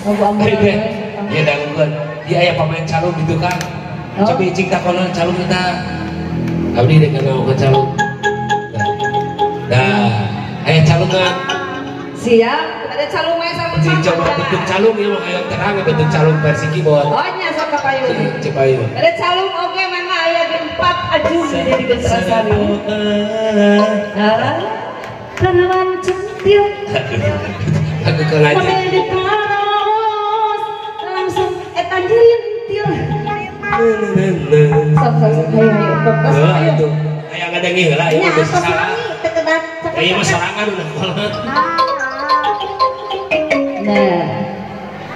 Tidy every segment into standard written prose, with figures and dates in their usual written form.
Lagu ambulan. Ya dangukeun. Ieu aya pemain calung di tukang. Coba cing takonan calung kita. Abdi dek nganaokeun calung. Nah, aya calungan. Siap, ada calung mah sama. Cing coba bentuk calung ieu mah hayang terang bentuk calung versi keyboard. Oh nya sok ka payun. Cing payun. Ada calung oge mangga aya di 4 ajung di Gentra Sari. Heeh. Tanaman centil. Aku ke lagi. Langsung eta jerintil. Sok sok sok hayu hayu fokus hayu. Hayang ngadengi heula ieu mah geus salah. Ieu mah sorangan udah kolot. Nah.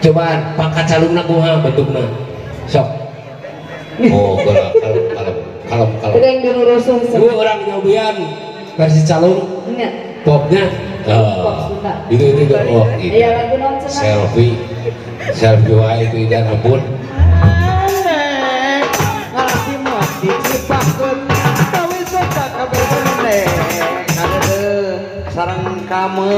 Cobaan pangkat calungna kumaha bentukna? Sok. Oh, kalau kalau kalau. Yang dirurusun. Lu orang nyobian versi calung. Nya. Popnya. Pop Sunda. Itu oh gitu. Iya lagu non cenah. Selfie. Selfie wae itu dan ampun. Ngalaki mah diciptakeun tawi sok kabeh meneh kadeudeuh sareng kamu.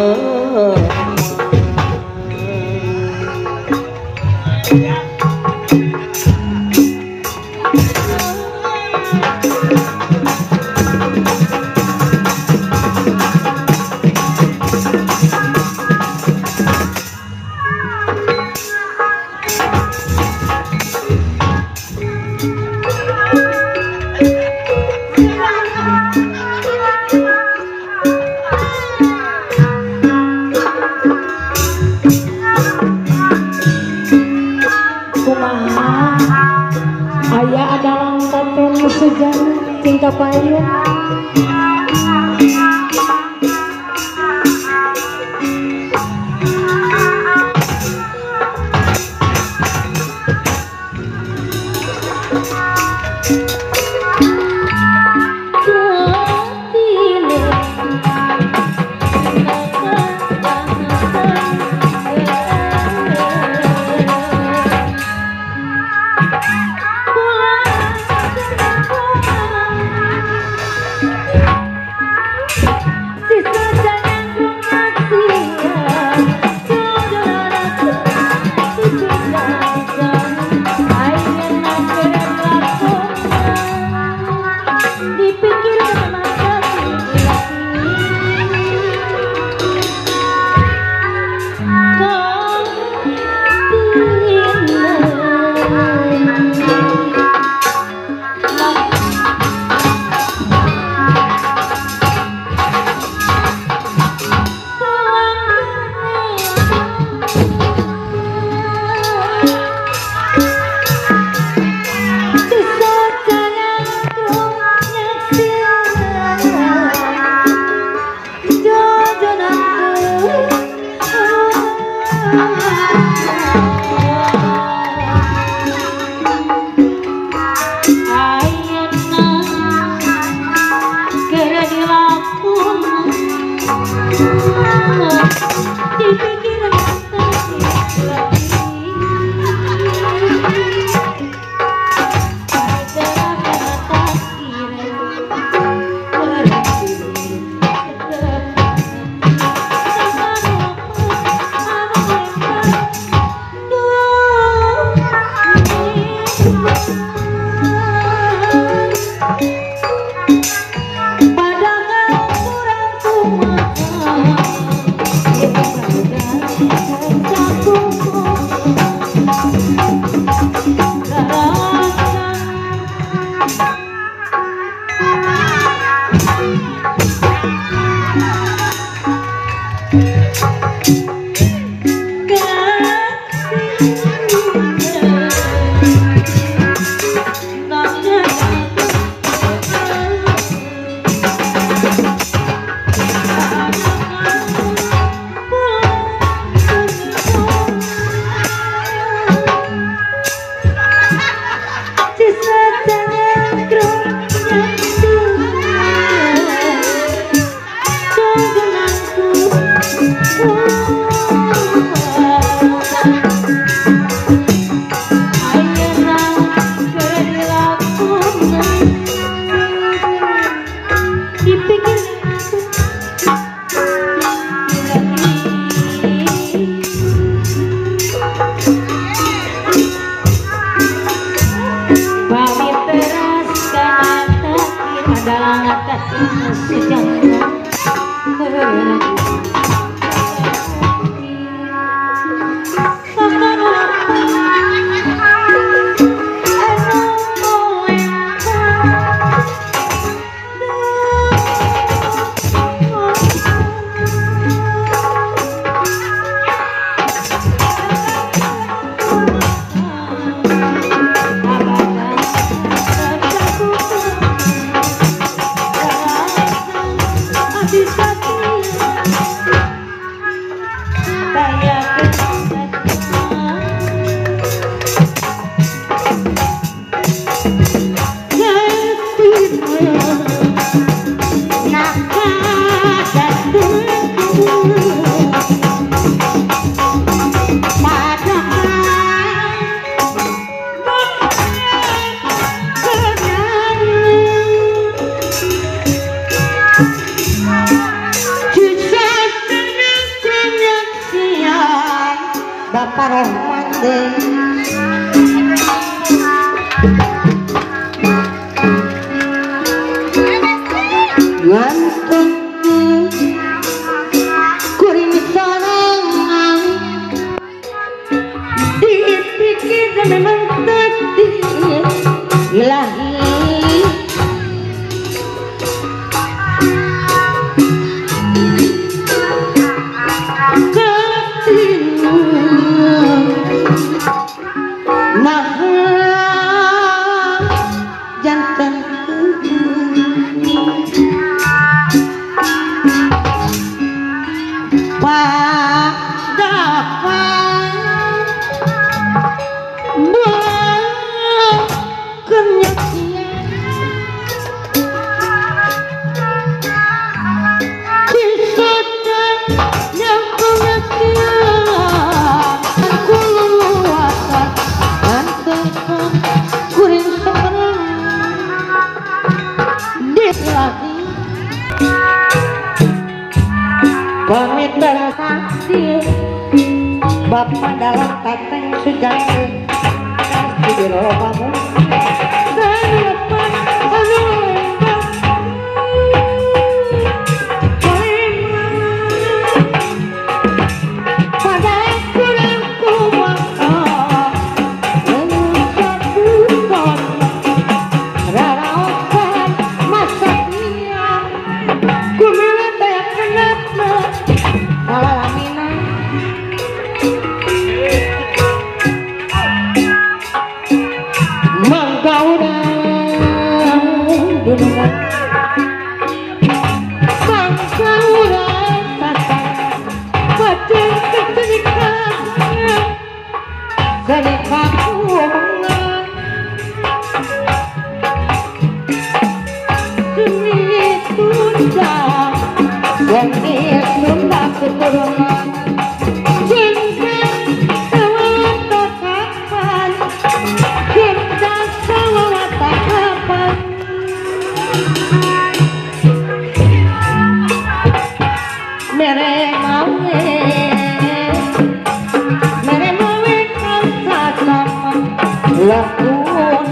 Cinta payung. Thank you. Pamit bersaksi Bapak dalam tateng sejati di robamu dan lepas pada kurang kuasa raraosan masa dia kumila kenapa alamina mangkaurang dunungan mangkaurang tatang batin ketenikan kenikakumangan demi tunda demi tunda keturunan cinta sawata kapan cinta sawata kapan mere mawe kansa sama lakon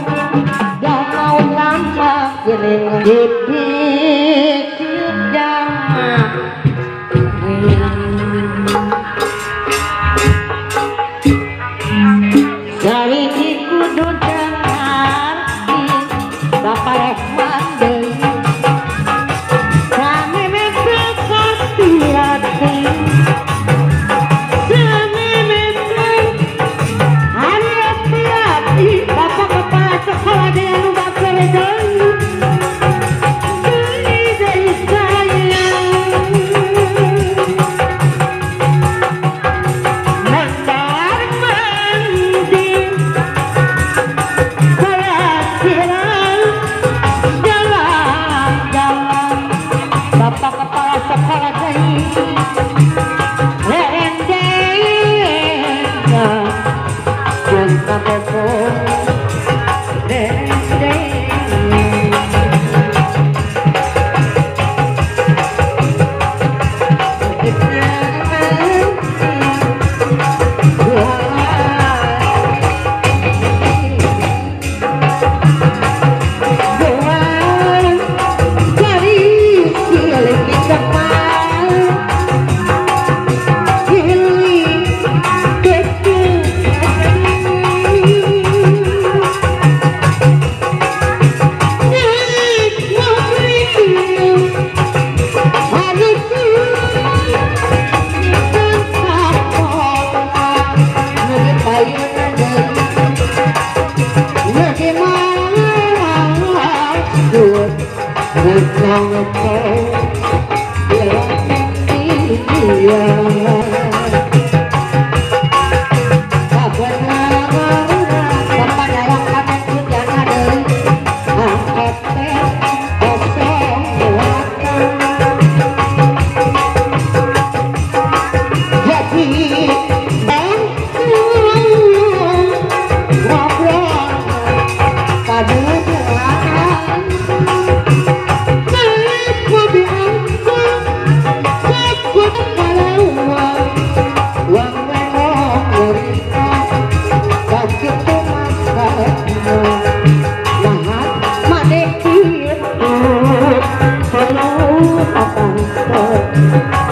jangan lama giring dipikir jangan.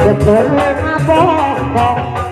Betul apa?